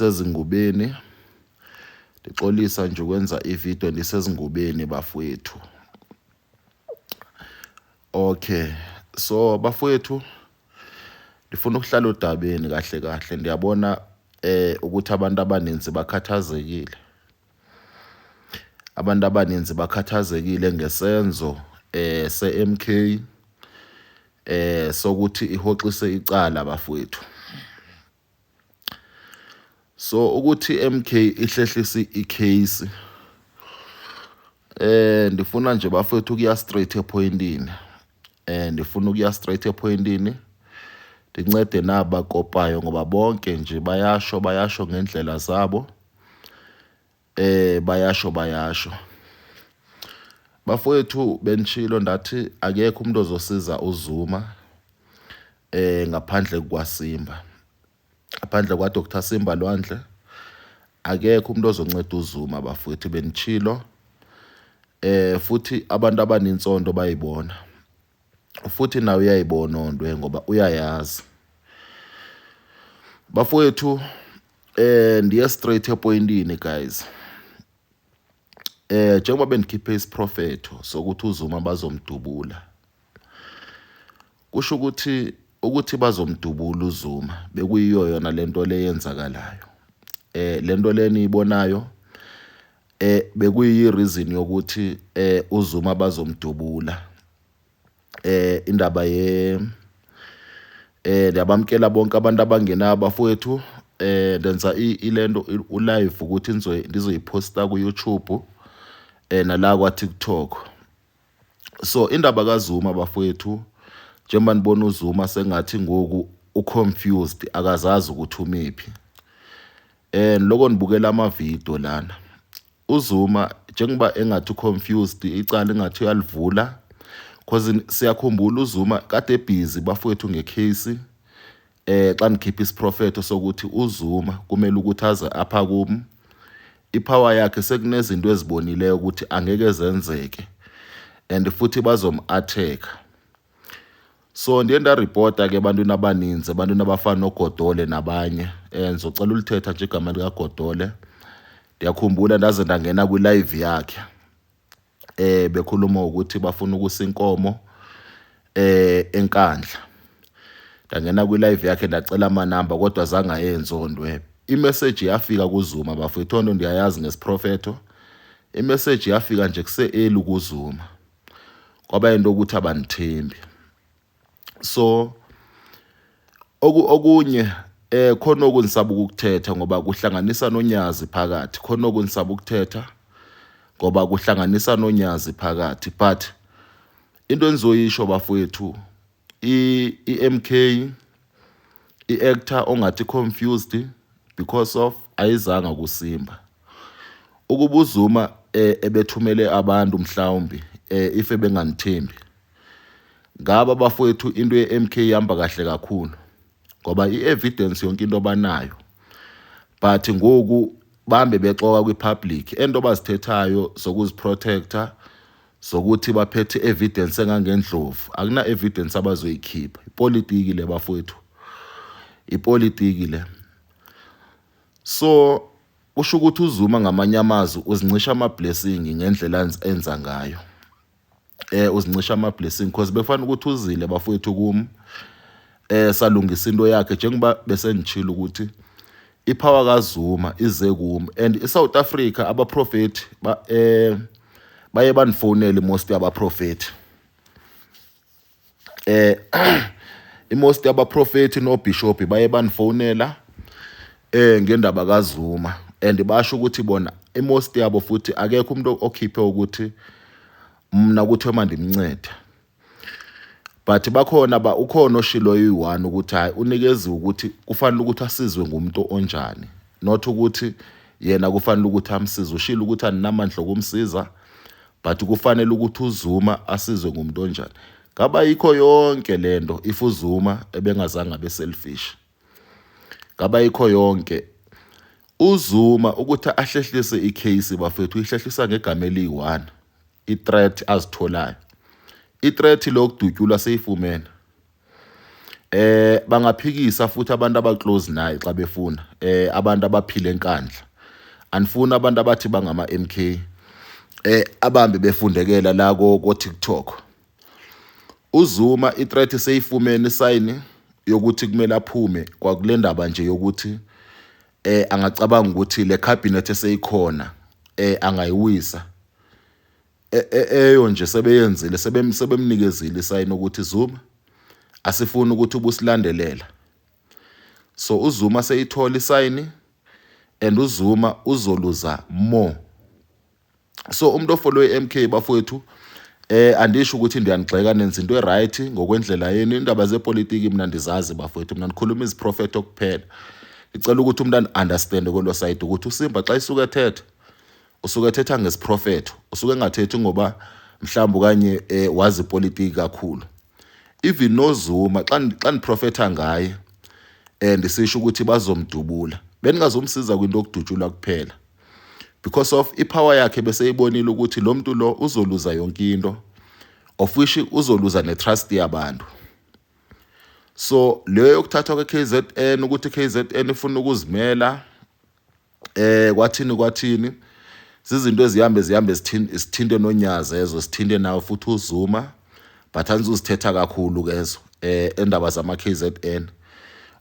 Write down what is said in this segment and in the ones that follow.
Sezingubeni, ndixolisa nje ukwenza ividiyo ndisezingubeni, bafowethu. Okay, so bafowethu, ndifuna ukuhlala odabeni kahle kahle. Ndiyabona ukuthi abantu abaninzi bakhathazekile. Abantu abaninzi bakhathazekile ngesenzo se-MK sokuthi ihoxise icala, bafowethu. So ukuthi MK ihlehlise icase, ndifuna nje, bafethu, ukuya straight epointini. Ndifuna ukuya straight epointini, ndincede nabakopayo ngoba bonke nje bayasho, bayasho ngendlela zabo. Bayasho, bayasho. Bafowethu, benishilo ndathi akekho umuntu ozosiza uZuma ngaphandle kwaSimba. Ngaphandle kwa Dr Simba Lwandle akekho umuntu ozonceda uZuma, bafowethu, benishilo. Futhi abantu abaninsondo bayibona. Futhi nawe uyayibona ondwe ngoba uyayazi. Bafowethu, ndiye straight epointini, guys. Njengoba bendikhiphe isiprofetho sokuthi uZuma bazomdubula. Kusho ukuthi bazomdubula uZuma bekuyiyo yona lento le yenzakalayo. Lento le niyibonayo bekuyi reason yokuthi uZuma bazomdubula. Indaba ye ndiyabamkela bonke abantu abangenayo, bafowethu. Ndenza ilento ulive ukuthi ndizoyiposta ku YouTube nala kwa TikTok. So indaba kaZuma, bafowethu, njengoba nibona uZuma sengathi ngoku uconfused, akazazi ukuthi umephi. Loko nibukela ama video lana. UZuma njengoba engathi confused, icala engathi uyalivula, cause siyakhumbula uZuma kade busy, bafowethu, ngecase. Xa ndikhipha isiprofetho sokuthi uZuma kumele ukuthi aze apha kum, ipower yakhe sekunezinto ezibonileyo ukuthi angeke zenzeke and futhi bazom-attack. So ndiye ndaripota ke ebantwini abaninzi, ebantwini abafana noGodole nabanye. Ndizocela ulithetha nje igama likaGodole. Ndiyakhumbula ndaze ndangena kwi-live yakhe bekhuluma ukuthi bafuna ukusa inkomo eNkandla. Ndangena kwi-live yakhe, ndacela amanamba, kodwa zange ayenze ondwe. Imessage yafika kuZuma, bafowethu, nto ndiyayazi ngesiprofetho. Imessage yafika nje kuse-early kuZuma, kwaba yinto ukuthi abanithembi. So okunye khona okunisaba ukukuthetha ngoba kuhlanganisa noNyazi phakathi, khona okunisaba ukuthetha ngoba kuhlanganisa noNyazi phakathi. But into engizoyisho, bafowethu, i-MK i-actor ongathi confused because of ayizanga kuSimba. Ukuba uZuma ebethumele abantu mhlawumbi, if ebenganithembi ngaba, bafowethu, into ye-MK ihamba kahle kakhulu ngoba i-evidence yonke into banayo. But ngoku bambe bexoka kwi-public ento bazithethayo zokuziprotecta, zokuthi baphethe evidence engangendlovu, akuna evidence abazoyikhipha. Ipolitiki le, bafowethu, ipolitiki le. So kusho ukuthi uZuma ngamanye amazwi uzincisha ama-blessing ngendlela enza ngayo. Uzincisha ama-blessing because bekufanele ukuthi uzile, bafowethu, kum salungisa into yakhe, njengoba bese ngitshilo ukuthi ipower kaZuma ize kum. And iSouth Africa abaprofeti ba baye bandifonele, most yabaprofeti, imost yabaprofeti nobishop baye bandifonela ngendaba kaZuma, and basho ukuthi bona imost yabo futhi akekho umuntu okhiphe ukuthi mna kuthiwe mandimncede, but bakhona ba ukhona oshilo uyi-one ukuthi hayi, unikeziwe ukuthi kufanele ukuthi asizwe ngumuntu onjani, not ukuthi yena kufanele ukuthi amsize. Ushilo ukuthi aninamandla okumsiza, but kufanele ukuthi uZuma asizwe ngumuntu onjani. Ngaba yikho yonke lento if uZuma ebengazange abe selfish, ngaba yikho yonke. UZuma ukuthi ahlehlise icase, bafethu, uyihlehlisa ngegama eliyi-one, i-threat azitholayo, i-threat lokudutyulwa seyifumene. Bangaphikisa futhi abantu abaclose naye xa befuna, abantu abaphila eNkandla. Anifuni abantu abathi bangama MK abambe befundekela la ko TikTok. UZuma ithreat seyifumene isayini yokuthi kumele aphume kwakule ndaba nje yokuthi angacabanga ukuthi le cabinet eseyikhona angayiwisa. Eyo nje sebeyenzile, sebemnikezile isayini ukuthi Zuma, asifuni ukuthi ubusilandelela. So uZuma seyithola isayini and uZuma uzoluza more. So umuntu ofollow iMK, bafowethu, andisho ukuthi ndiyanigxeka, nenza into eright ngokwendlela yenu. Indaba zepolitiki mina ndizazi, bafowethu, mina ndikhuluma iziprofeto kuphela. Ngicela ukuthi umuntu understand kwelo side ukuthi uSimba xa isuke ethetha, usuke ethetha ngesiprofeto, usuke engathethi ngoba mhlawumbe okanye wazi ipolitiki kakhulu. Even noZuma, xa ndiprofetha ngaye ndisisho ukuthi bazomdubula, beningazomsiza kwinto yokudutshulwa kuphela, because of ipower yakhe beseyibonile ukuthi lo muntu lo uzoluza yonke into, of which uzoluza netrust yabantu. So leyo yokuthathwa kwe-KZN, ukuthi KZN ifuna ukuzimela, kwathini kwathini, zizinto ezihambe zihambe zithinte nonyazi ezo, sithinte nawo futhi uZuma, but anizuzithetha kakhulu kezo endaba zama KZN,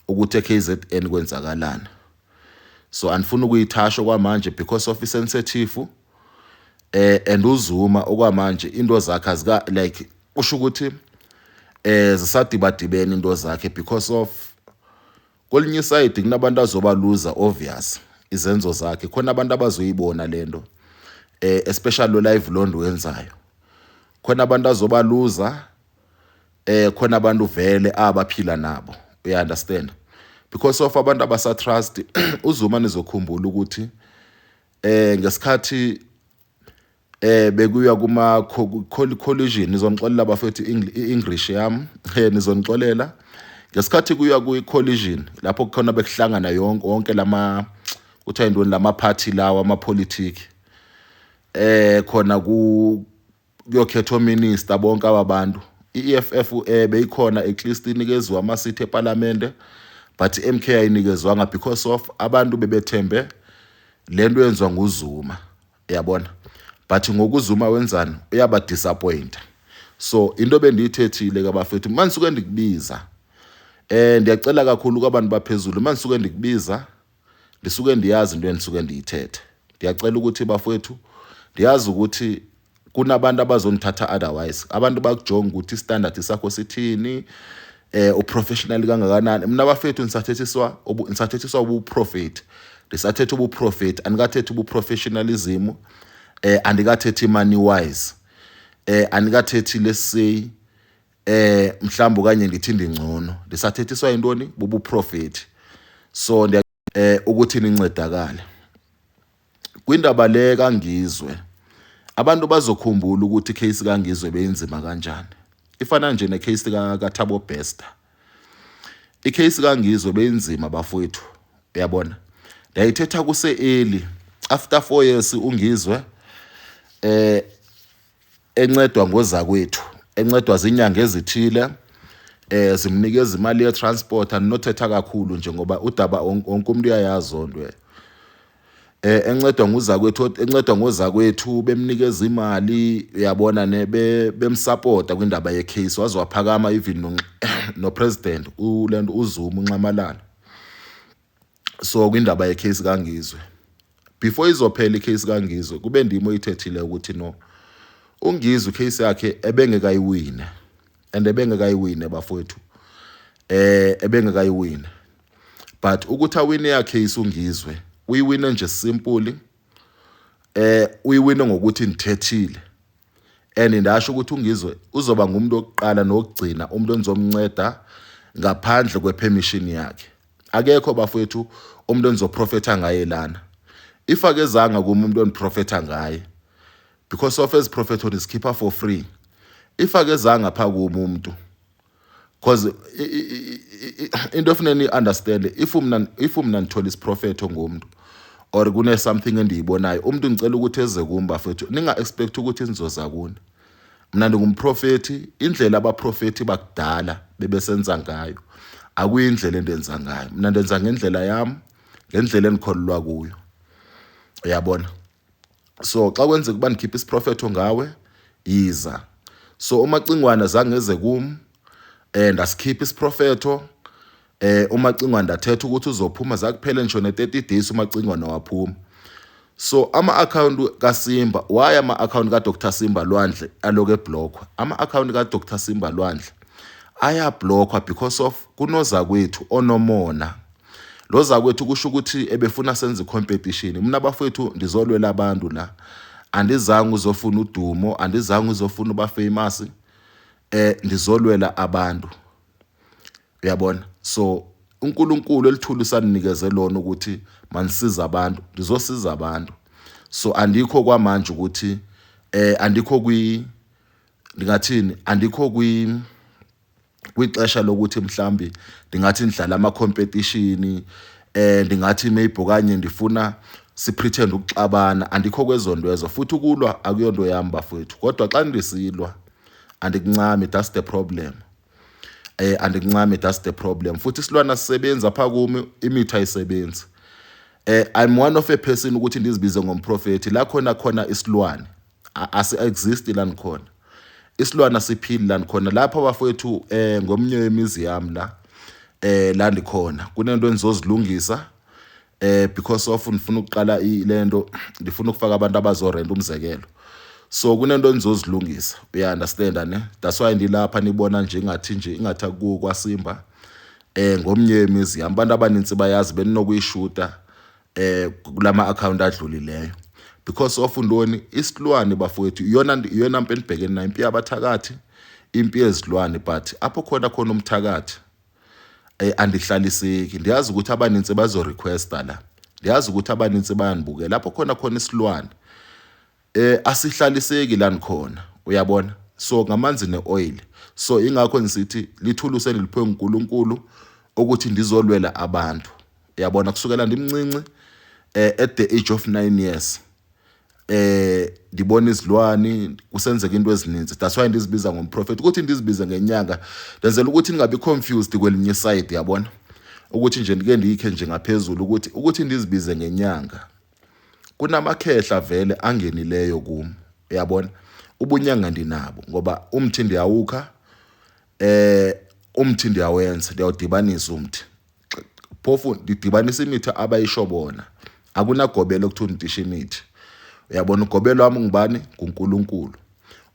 ukuthi eKZN kwenzakalani. So andifuni ukuyithasha kwamanje because of isensitive, and uZuma okwamanje into zakhe azika like usho ukuthi zisadibadibene into zakhe, because of kwelinye iside kunabantu azobaluza, obvious, izenzo zakhe. Khona abantu abazoyibona lento, especially lo live londo wenzayo, khona abantu azobaluza, khona abantu vele abaphila nabo, you understand, because of abantu abasa trust uZuma. Nizokhumbula ukuthi ngesikhathi bekuya kuma coalition, nizongixolela bafethu, i-English yami, nizongixolela, ngesikhathi kuya kwi-coalition lapho kukhona bekuhlangana yonke wonke lama, kuthiwa yintoni, lama party lawa amapolitiki, khona ku kuyokhethwa minister bonke ababantu, iEFF beyikhona, at least inikezwe ama-seat eParliament, but iMK ayinikezwanga because of abantu bebethembe lento yenziwa nguZuma, yabona. But ngokuZuma wenzani? Uyaba disappoint. So into bendiyithethile ke, bafethu, manisuke ndikubiza, ndiyacela kakhulu kwabantu baphezulu, manisuke ndikubiza, ndisuke ndiyazi into endisuke ndiyithethe. Ndiyacela ukuthi, bafowethu, ndiyazi ukuthi kunabantu abazonithatha otherwise, abantu bakujonga ukuthi istandard sakho sithini, uprofessional kangakanani. Mina, bafethu, nisathethiswa ubuprofet, ndisathetha ubuprofet, andikathethi ubuprofessionalism, andikathethi money wise, andikathethi, let's say, mhlawumbe okanye ngithi ndingcono. Ndisathethiswa yintoni? Bubuprofeti. So ndiya ukuthi nincedakale kwindaba le kaNgizwe. Abantu bazokhumbula ukuthi icase kaNgizwe beyinzima kanjani, ifana nje necase kaThabo Bester. Icase kaNgizwe beyinzima, bafowethu, uyabona, ndayithetha kuse early after 4 years uNgizwe encedwa ngozakwethu, encedwa zinyanga ezithile, zimnikeza imali ye transport. Andinothetha kakhulu nje ngoba udaba wonke umuntu uyayazi onto, encedwa nguzakwethu, encedwa ngozakwethu, bemnikeza imali, uyabona, ne bemsupporta kwindaba yecase, waze waphakama even no president ulento uZuma, uNxamalala. So kwindaba yecase kaNgizwe, before izophela icase kaNgizwe, kube ndimo oyithethile ukuthi no, uNgizwe icase yakhe ebengekayiwine, and ebengekayiwine, bafowethu, ebengekayiwine, but ukuthi awine ya case uNgizwe, uyiwine nje simple, uyiwine ngokuthi nithethile and ndasho ukuthi uNgizwe uzoba ngumuntu wokuqala nokugcina umuntu enizomnceda ngaphandle kwepermission yakhe. Akekho, bafowethu, umuntu enizoprofetha ngaye lana if akezanga kuma umuntu oniprofetha ngaye, because of ezi prophet ndizikhipha for free. If akezanga pha kuma umuntu, cause into efuneka ni-understand, if mna ndithola isiprofetho ngomuntu or kune something endiyibonayo, umuntu ngicela ukuthi eze kum, bafethu. Ninga-expect ukuthi nizoza kuni. Mna ndingumprofethi, indlela abaprofethi bakudala bebesenza ngayo akuyindlela endenza ngayo. Mna ndenza ngendlela yam, ngendlela endikholelwa kuyo. Uyabona? So xa kwenzeka uba ndikhipha isiprofetho ngawe, yiza. So uMacingwane zange eze kum, ndasikhipha isiprofetho. UMacingwane ndathetha ukuthi uzophuma, zakuphela ngisho ne-30 days uMacingwane waphuma. So ama-akhawunti kaSimba, why ama-akhawunti kaDr Simba Lwandle aloku eblockwa? Ama-akhawunti kaDr Simba Lwandle ayablockwa because of kunozakwethu onomona. Lo zakwethu kusho ukuthi ebefuna senze i-competition. Mina bafowethu ndizolwela abantu la, andizange uzofuna udumo, andizange uzofuna uba famous, ndizolwela abantu, uyabona? So uNkulunkulu elithula usanikeze lona ukuthi manisiza abantu, ndizosiza abantu. So andikho kwamanje ukuthi andikho kwi, ndingathini, andikho kwi kwixesha lokuthi mhlambi ndingathi ndidlala ama competition, ndingathi maybe okanye ndifuna sipretend ukuxabana. Andikho kwezo nto ezo, futhi ukulwa akuyonto yami bafowethu. Kodwa xa ndisilwa andikuncami, that's the problem. Andikuncami, that's the problem. Futhi isilwana sisebenza apha kumi, imithi ayisebenzi. I'm one of a person ukuthi ndizibize ngomprofethi la khona khona isilwane asi exist la khona isilwana siphili la khona lapha bafowethu. Ngomnye wemizi yami la, la ndikhona kunento endizozilungisa, because of ndifuna ukuqala lento, ndifuna ukufaka abantu abazorenta, umzekelo. So kunento endizozilungisa, uya understand ne? That's why ndilapha nibona nje ingathi nje ingathi akuko kwaSimba. Ngomnye wemizi yami, abantu abanintsi bayazi, beninokuyishuta kulama account adlulileyo because of ntoni? Isilwane bafowethu, iyona mpi enibhekene nayo, impi yabathakathi, impi yezilwane. But apho khona khona umthakathi, andihlaliseki. Ndiyazi ukuthi abanintsi bazorequesta la, ndiyazi ukuthi abanintsi bayanibukela. Lapho khona khona isilwane, asihlaliseki la nikhona, uyabona? So ngamanzi neoil. So ingakho ngisithi lithulusi eliliphiwe nguNkulunkulu ukuthi ndizolwela abantu, uyabona? Kusukela ndimncinci, at the age of 9 years, ndibona izilwani kusenzeka into ezininzi. That's why ndizibiza ngomprofeti, ukuthi ndizibize ngenyanga, ndenzela ukuthi ningabi confused kwelinye side, yabona? Ukuthi nje ndike ndikhe nje ngaphezulu ukuthi ndizibize ngenyanga, kunamakhehla vele angenileyo kum, uyabona? Ubunyanga ndinabo ngoba umthi ndiyawukha, umthi ndiyawenza, ndiyawudibanisa umthi. Phofu ndidibanisa imithi abayisho bona, akunagobelo kuthiwa ndidisha imithi, uyabona? Ugobelo wami ngubani? NguNkulunkulu.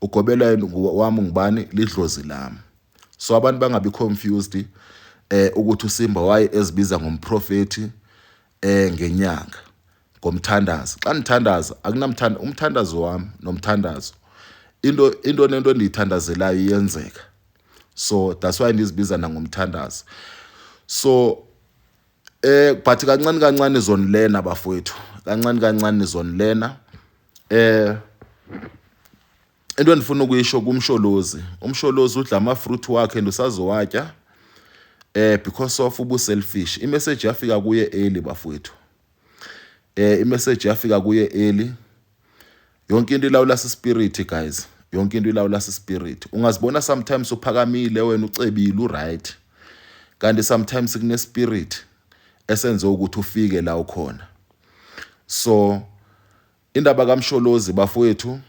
Ugobelo wami ngubani? Lidlozi lami. So abantu bangabi confused ukuthi uSimba waye ezibiza ngomprofeti, ngenyanga, ngomthandazo. Xa ndithandaza akunamthanda, umthandazo wami nomthandazo into nento endiyithandazelayo iyenzeka. So that's why ndizibiza nangomthandazo. So but kancane kancane izonilena bafowethu, kancane kancane izonilena. Into endifuna ukuyisho kuMsholozi, uMsholozi udla ama-fruit wakhe and usazowatya because of ubu-selfish. Imessage yafika kuye early bafowethu, imessage yafika kuye early. Yonke into ilawula spirit guys, yonke into ilawula spirit. Ungazibona sometimes uphakamile wena, ucebile, uright, kanti sometimes kune spirit esenze ukuthi ufike la ukhona. So indaba kaMsholozi bafowethu,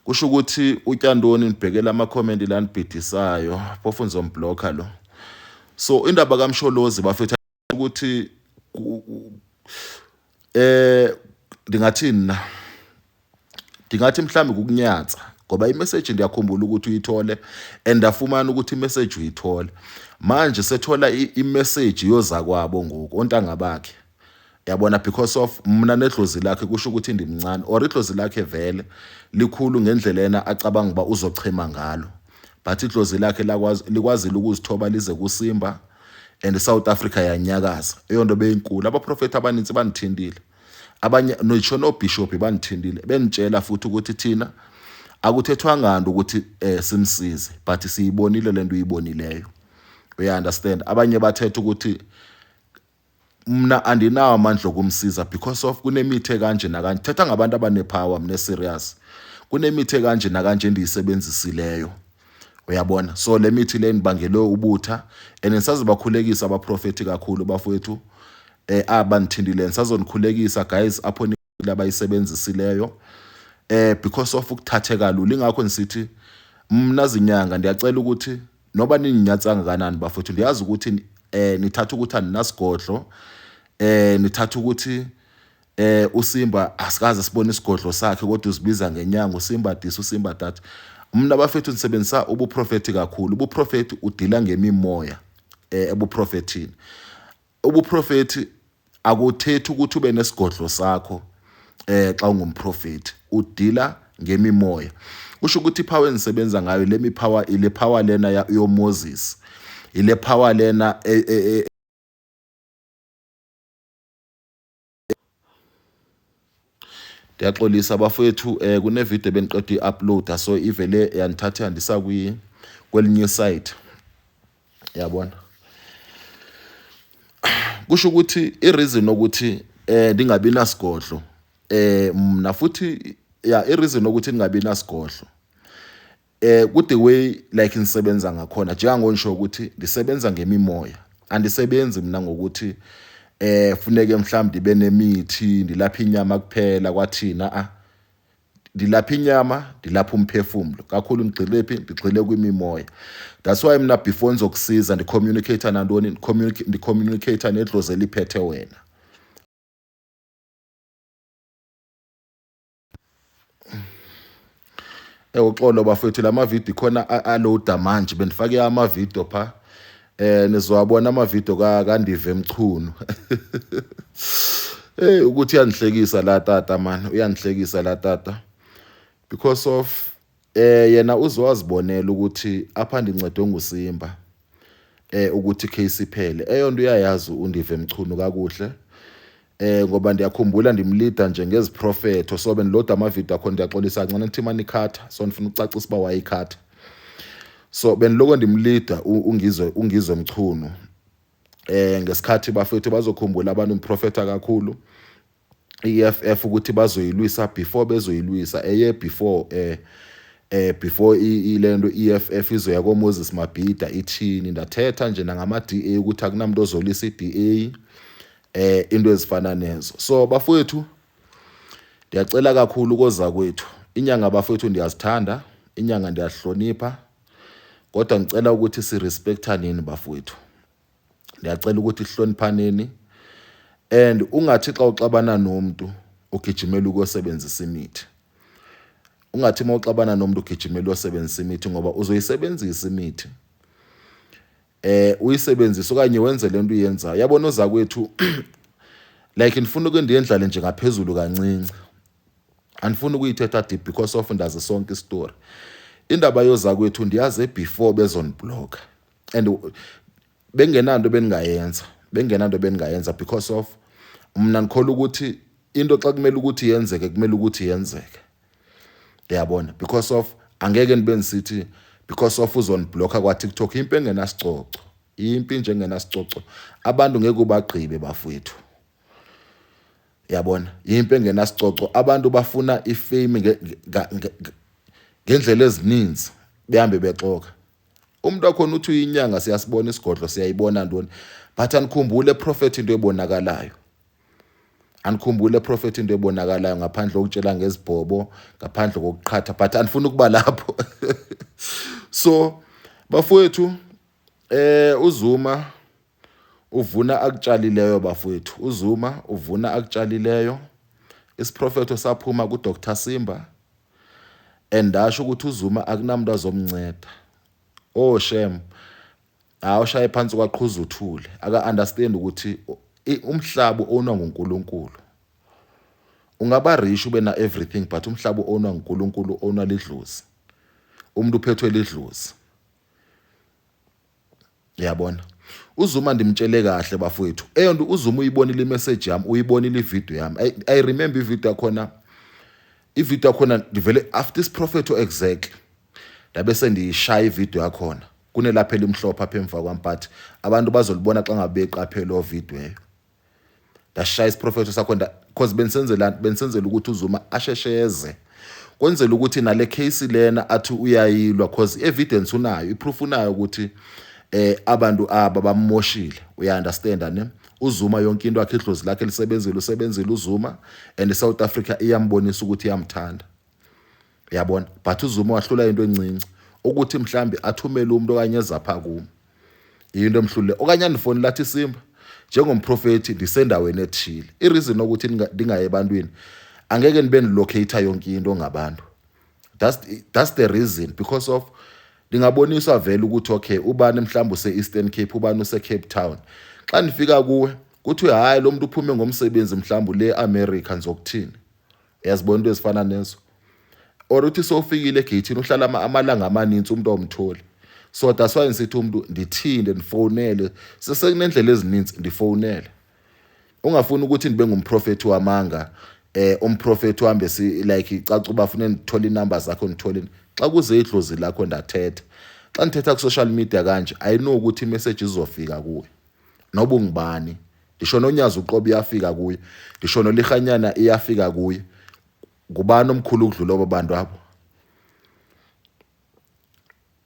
kusho ukuthi utyandoni nibhekela ama-comment la nibhidisayo, phofu nizomblocka lo. So indaba kaMsholozi bafethu, ukuthi ndingathini na, ndingathi mhlawumbe kukunyatsa ngoba imessage ndiyakhumbula ukuthi uyithole and ndafumana ukuthi imessage uyithole. Manje sethola imessage yoza kwabo ngoku ontanga bakhe, yabona? Because of mna nedlozi lakhe kusho ukuthi ndimncane or idlozi lakhe vele likhulu ngendlela yena acabanga uba uzochema ngalo, but idlozi lakhe lakwazi, likwazile ukuzithoba lize kuSimba and South Africa yanyakaza. Eyonto beyinkulu, abaprofethi abaninzi bandithintile, abanye ngisho nobishop bandithintile, benitshela futhi ukuthi thina akuthethwanga nto ukuthi simsize, but siyibonile lento uyibonileyo, uya understand? Abanye bathetha ukuthi Mna andinawo amandla okumsiza because of kunemithi ekanje nakanje. Thetha ngabantu abanepower mna serious. Kunemithi ekanje nakanje endiyisebenzisileyo. Uyabona? So le mithi le ndibangele ubutha and ndisazobakhulekisa abaprofethi kakhulu bafowethu abanithintile. Ndisazonikhulekisa guys apho abayisebenzisileyo because of ukuthatheka lula. Ingakho ndisithi mna zinyanga ndiyacela ukuthi noba nininyatsanga kanani bafowethu, ndiyazi ukuthi nithatha ukuthi aninasigodlo, nithatha ukuthi uSimba asikaze sibone isigodlo sakhe kodwa uzibiza ngenyanga uSimba this, uSimba that. Mna bafethu ndisebenzisa ubuprofethi kakhulu. Ubuprofethi udila ngemimoya ebuprofethini. Ubuprofethi akuthethi ukuthi ube nesigodlo sakho xa ungumprofethi, udila ngemimoya. Kusho ukuthi ipower engisebenza ngayo le mipower, ile power lena yoMoses, ile power lena Ndiyaxolisa bafowethu, kune video bendiqeda uyi-uploada, so ivele yandithatha yandisa kwelinye site, yabona. Kusho ukuthi i-reason ukuthi ndingabi nasigodlo mna futhi, ya, i-reason ukuthi ndingabi nasigodlo ku the way like ngisebenza ngakhona, njengangonisho ukuthi ndisebenza ngemimoya, andisebenzi mina ngokuthi funeke mhlawumbe ndibe nemithi ndilapha inyama kuphela kwathina. A ndilapha inyama, ndilapha umphefumlo kakhulu. Ndigxile phi? Ndigxile kwimimoya. That's why mna before ndizokusiza ndicommunicate nantoni? Ndicommunicate nedlozi eliphethe wena. Uxolo bafethu, lama video khona aloada manje, bendifake ama video pha, nizowabona ama video kaNdive Mchunu. Hey, ukuthi uyangihlekisa la tata man, uyangihlekisa la tata because of yena uzowazibonela ukuthi apha ndincedwe nguSimba ukuthi case iphele. Eyonto uyayazi uNdive Mchunu kakuhle, ngoba ndiyakhumbula ndimlida nje ngeziprofetho, so bendiloda amavidiyo akho. Ndiyaxolisa kancane, nithi mani ikhatha, so ndifuna ukucacisa uba wayikhatha. So bendiloko ndimlida uNgizwe Mchunu ngesikhathi bafethu, bazokhumbula abantu ngiprofetha kakhulu i-EFF ukuthi bazoyilwisa before bezoyilwisa eye before before ilento EFF izoya koMoses Mabhida ithini. Ndathetha nje nangama DA ukuthi akunamuntu ozolisa iDA, into ezifana nezo. So bafowethu, ndiyacela kakhulu koza kwethu inyanga. Bafowethu, ndiyazithanda inyanga, ndiyahlonipha, kodwa ngicela ukuthi sirespectaneni bafowethu. Ndiyacela ukuthi sihloniphaneni and ungathi xa uxabana nomuntu ugijimela ukuyosebenzisa imithi. Ungathi uma uxabana nomuntu ugijimela uyosebenzisa imithi, ngoba uzoyisebenzisa imithi uyisebenzise okanye wenze lento uyenzayo. Yabona ozakwethu, like ndifuna uke ndiyendlale nje ngaphezulu kancinci, andifuni ukuyithetha deep because of ndazi sonke istory. Indaba yozakwethu ndiyaze before bezonibloka and bengenanto bengingayenza, bengenanto bengingayenza because of mna ndikholwa ukuthi into xa kumele ukuthi yenzeke, kumele ukuthi yenzeke, uyabona, because of angeke nibe ndisithi because of uzonibhlokha kwa-TikTok. Impi engenasicoco, impi nje engenasicoco, abantu ngeke ubagqibe bafowethu, yabona, impi engenasicoco. Abantu bafuna ifame ngendlela ezininzi, behambe bexoka. Umuntu wakhona uthi uyinyanga, siyasibona isigodlo, siyayibona ntoni, but anikhumbule prophet into ebonakalayo, anikhumbule prophet into ebonakalayo, ngaphandle kokutshela ngezibhobo, ngaphandle kokuqhatha, but andifuni ukuba lapho. So bafowethu, uZuma uvuna akutshalileyo bafowethu, uZuma uvuna akutshalileyo. Isiprofetho saphuma kuDr Simba and asho ukuthi uZuma akunamuntu azomnceda. Oh shem, hawu, ushaye phansi kwaqhuza uthule. Aka understand ukuthi umhlaba ownwa nguNkulunkulu. Ungaba rich, ube na everything, but umhlaba ownwa nguNkulunkulu, ownwa lidlozi. Umuntu uphethwe lidlozi, yabona. uZuma ndimtshele kahle bafowethu, eyonto uZuma uyibonile imessage yami, uyibonile ivideo yami. I remember ivideo yakhona, ivideo yakhona ndivele after isiprofetho exactly ndabe sendiyishaya ivideo yakhona. Kunelapha elimhlophe apha emva kwami, but abantu bazolibona xa ngabe beqaphela lo video eyo. Ndashaya isiprofetho sakho, because benisenzela benisenzela ukuthi uZuma ashesheze, kwenzela ukuthi nale case lena athi uyayilwa, cause evidence unayo, iproof unayo ukuthi abantu aba bamoshile. Uya understand ne? UZuma yonke into yakhe, idlozi lakhe lisebenzile, usebenzile uZuma, and iSouth Africa iyambonisa ukuthi iyamthanda, uyabona. But uZuma wahlula into encinci ukuthi mhlambi athumele umuntu okanye ezapha kum, into emhlule, okanye andifoni lathi, "Simba, njengomprofethi ndisendaweni ethile." I-reason ukuthi ndingayi ebantwini, angeke nibe ndilocate yonke into ngabantu. That's the reason, because of ndingaboniswa vele ukuthi okay, ubani mhlawumbe use-Eastern Cape, ubani use-Cape Town. Xa ndifika kuwe kuthiwe, "Hayi, lo muntu uphume ngomsebenzi mhlawumbe le America," ndizokuthini? Uyazibona into ezifana nezo, or uthi sowufikile egeyithini, uhlala amalanga amanintsi, umntu awumtholi. So that's why ngisithi umuntu ndithinde, ndifowunele, sesekunendlela ezininzi, ndifowunele. Ungafuni ukuthi ndibe ngumprofethi wamanga, umprofethi uhambe si like icaca uba fune ndithole inamba zakho, ndithole. Xa kuze idlozi lakho, ndathetha. Xa ndithetha ku-social media kanje, I know ukuthi imessage izofika kuwe noba ungubani. Ndisho noNyazi uqobo iyafika kuye, ndisho nolihanyana iyafika kuye. Ngubani omkhulu ukudlula abo bantu abo?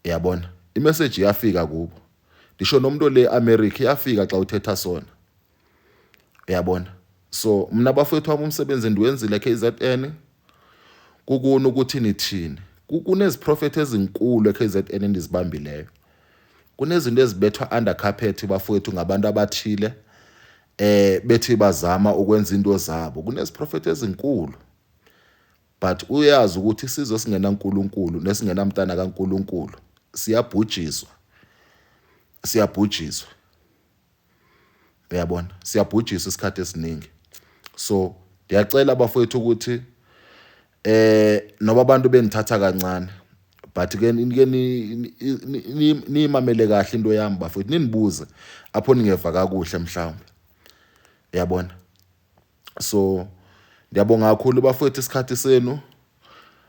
Uyabona, imessage iyafika kubo. Ndisho nomuntu le America iyafika xa uthetha sona, uyabona. So mna bafowethu wami, umsebenzi ndiwenzile KZN, kukuni ukuthi nithini. Kuneziprofethi ezinkulu eKZN endizibambileyo. Kunezinto ezibethwa under carpet bafowethu ngabantu abathile, bethi bazama ukwenza into zabo. Kuneziprofethi ezinkulu, but uyazi ukuthi isizwe singenaNkulunkulu nesingenamntana kaNkulunkulu siyabhujiswa, siyabhujiswa, uyabona, siyabhujiswa isikhathi esiningi. So ndiyacela bafowethu ukuthi noba abantu benithatha kancane, but ke ke niyimamele kahle into yami bafowethu, ninibuze apho ningeva kakuhle mhlawumbe, uyabona. So ndiyabonga kakhulu bafowethu isikhathi senu.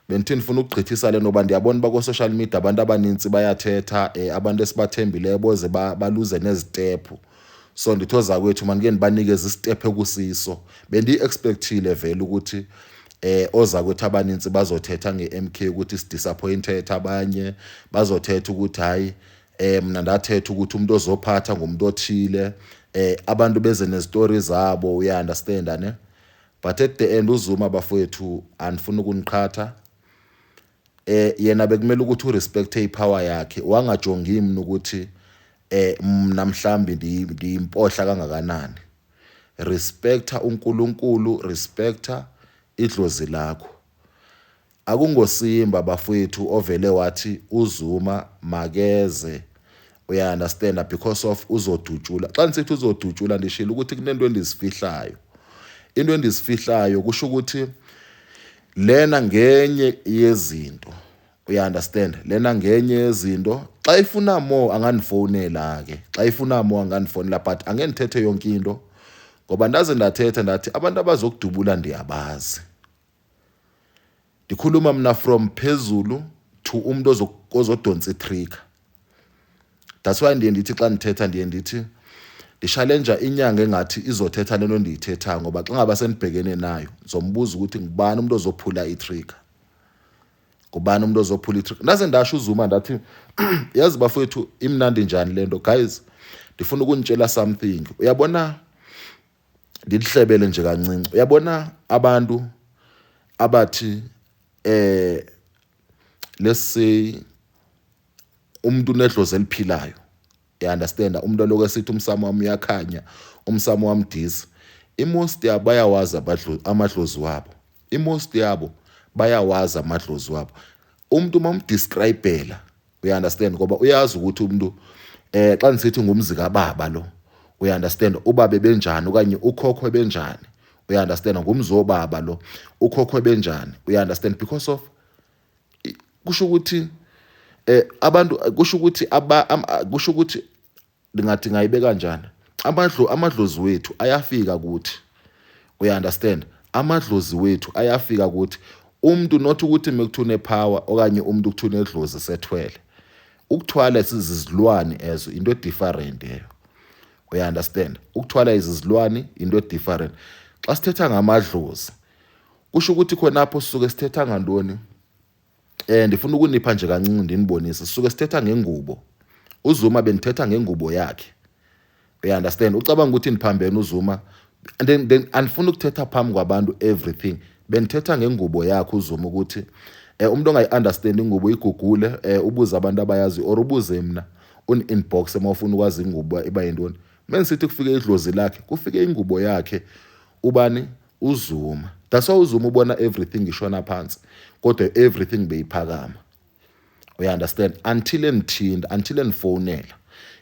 Bendithi ndifuna ukugqithisa le, noba ndiyabona uba ko-social media abantu abanintsi bayathetha, abantu esibathembileyo boze baluze nezitephu. So ndithi ozakwethu mandike ndibanikeze isitephu ekusiso. Bendiyi-expectile vele ukuthi ozakwethu abanintsi bazothetha nge-MK ukuthi sidisappointed, abanye bazothetha ukuthi hayi, mna ndathetha ukuthi umuntu ozophatha ngumuntu othile, abantu beze nezitori zabo, uya-understanda ne? But at the end uZuma bafowethu, andifuni ukuniqhatha, yena bekumele ukuthi urespecte ipower yakhe, wangajongi mina ukuthi mna mhlambi ndiyimpohla kangakanani. Respecta uNkulunkulu, respecta idlozi lakho. Akungosimba bafowethu ovele wathi uZuma makeze, uya understand, because of uzodutshula. Xa ndisithi uzodutshula, ndishilo ukuthi kunento endizifihlayo. Into endizifihlayo kusho ukuthi lena ngenye yezinto, uya understand, lena ngenye yezinto. Xa ifuna more angandifonela ke, xa ifuna more angandifonela, but angeke ndithethe yonke into, ngoba ndaze ndathetha ndathi abantu abazokudubula ndiyabazi. Ndikhuluma mna from phezulu to umuntu ozodonsa itrigger. That's why ndiye ndithi xa ndithetha, ndiye ndithi ndishalenja inyanga engathi izothetha lento ndiyithethayo, ngoba xa ngaba sendibhekene nayo ndizombuza ukuthi ngubani umuntu ozophula itrigger, ngubani umuntu ozophula itrigger. Ndaze ndasho uZuma ndathi, yazi bafowethu, imnandi njani lento. Guys, ndifuna ukunitshela something, uyabona, ndilihlebele nje kancinci. Uyabona abantu abathi let's say umuntu unedlozi eliphilayo, you understand, umuntu lokho esithi umsamo wami uyakhanya, umsamo wami this, imost yabo bayawazi amadlozi wabo, imost yabo bayawazi amadlozi wabo. Umuntu uma umdescribela, uya understand, ngoba uyazi ukuthi umuntu xa ndisithi ngumzi kababa lo, uya understand, ubaba benjani okanye ukhokho benjani, uya understand, ngumzi wobaba lo, ukhokho benjani, uya understand, because of kusho ukuthi abantu kusho ukuthi aba kusho ukuthi ndingathi ngayibeka kanjani, amadlozi wethu ayafika kuthi, uya understand, amadlozi wethu ayafika kuthi. Umuntu not ukuthi mekuthiwa unepower okanye umuntu kuthiwa unedlozi sethwele. Ukuthwala sizizilwane ezo, into different leyo. Uya-understand? Ukuthwala izizilwane into e-different. Xa sithetha ngamadlozi, kusho ukuthi khonapho sisuke sithetha ngantoni? Ndifuna ukunipha nje kancinci ndinibonise. Sisuke sithetha ngengubo. UZuma bendithetha ngengubo yakhe. Uya-understand? Ucabanga ukuthi ndiphambene uZuma. And then andifuni ukuthetha phambi kwabantu everything. Bendithetha ngengubo yakhe uZuma ukuthi umuntu ongayi-understand ingubo igugule, ubuze abantu abayazi or ubuze mna uni-inbox uma ufuna ukwazi ingubo iba yintoni. Mengisithi kufike idlozi lakhe, kufike ingubo yakhe ubani? UZuma. That's why uZuma ubona everything ishona phansi, kodwa everything beyiphakama. Uya-understand? Until endithinta, until endifonela,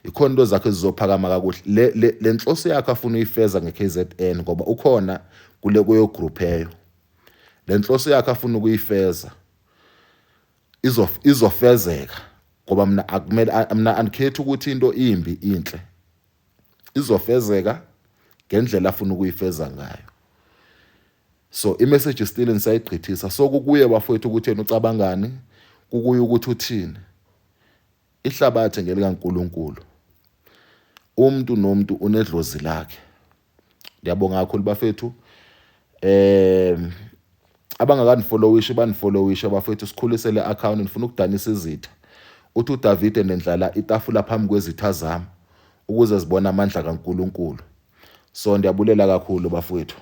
ikhona into zakhe zizophakama kakuhle. Le nhloso yakhe afuna uyifeza nge-KZN, ngoba ukhona kule kuyo group eyo. Le nhloso yakhe afuna ukuyifeza izofezeka, ngoba mina akumele, mina andikhethi ukuthi into imbi inhle, izofezeka ngendlela afuna ukuyifeza ngayo. So i-message still nisayigqithisa. So kukuye bafowethu ukuthi yena ucabangani, kukuye ukuthi uthini. Ihlabathi ngelikaNkulunkulu, umuntu nomuntu unedlozi lakhe. Ngiyabonga kakhulu bafethu. Abangakanifollowishi banifollowishe bafethu, sikhulise le account. Ngifuna ukudanisa izitha. Uthi uDavide, nendlala itafula phambi kwezitha zami ukuze zibone amandla kaNkulunkulu. So ndiyabulela kakhulu bafowethu.